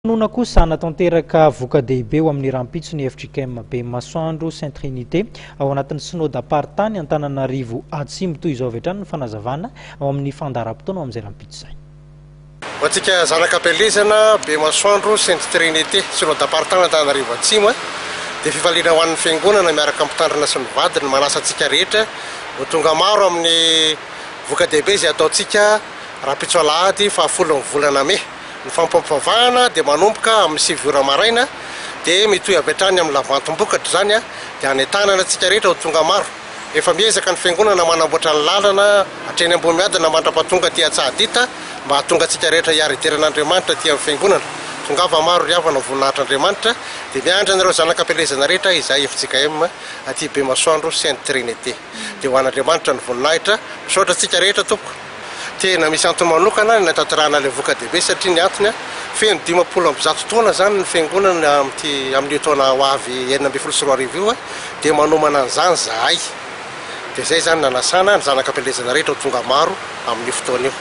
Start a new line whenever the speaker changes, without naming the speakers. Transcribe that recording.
Finoana kosa hanatanteraka voka-dehibe ho amin'ny rahampitso ny fjkm Bemasoandro Sainte Trinité ao anatin'ny Synodam-paritany Antananarivo Atsimo. Toy izao avy hatrany ny fanazavana ao amin'ny fandaharam-potoana ho amin'izay rahampitso izay.
Ho antsika zanaka am-pielezana Bemasoandro Sainte Trinité Synodam-paritany Antananarivo Atsimo dia fifaliana ho an'ny Fiangonana miaraka amin'ny Mpitandrina sy ny vadiny manasa antsika rehetra ho tonga maro amin'ny voka-dehibe izay hataontsika rahampitso alahady fahafolon'ny volana mey. Ny fanompoam-pivavahana dia manomboka amin'ny 9 ora maraina dia mitohy avy hatrany amin'ny lavantim-bokatra izany dia hanentanana antsika rehetra ho tonga maro. Efa miezaka ny fiangonana manamboatra ny lalana hatreny Ambohimiadana mandra-pahatonga aty Antsahadinta mba hahatonga antsika rehetra hiara-hidera an'Andriamanitra aty amin'ny fiangonana. Tongava maro ry havana ho voninahitr'Andriamanitra dia miandry anareo zanaka am-pielezana rehetra izahay fjkm aty Bemasoandro Sainte Trinité. Dia ho an'Andriamanitra ny voninahitra. Misaotra antsika rehetra tompoko. Tena misy antony manokana ny natanterahana ilay voka-dehibe satria ny antony, feno 150 taona izany ny fiangonana amin'ity amin'io taona ho avy 2016 io dia manomana an'izany izahay. Dia izay izany nanasana ny zanak'ampielezana rehetra ho tonga maro amin'io fotoana io.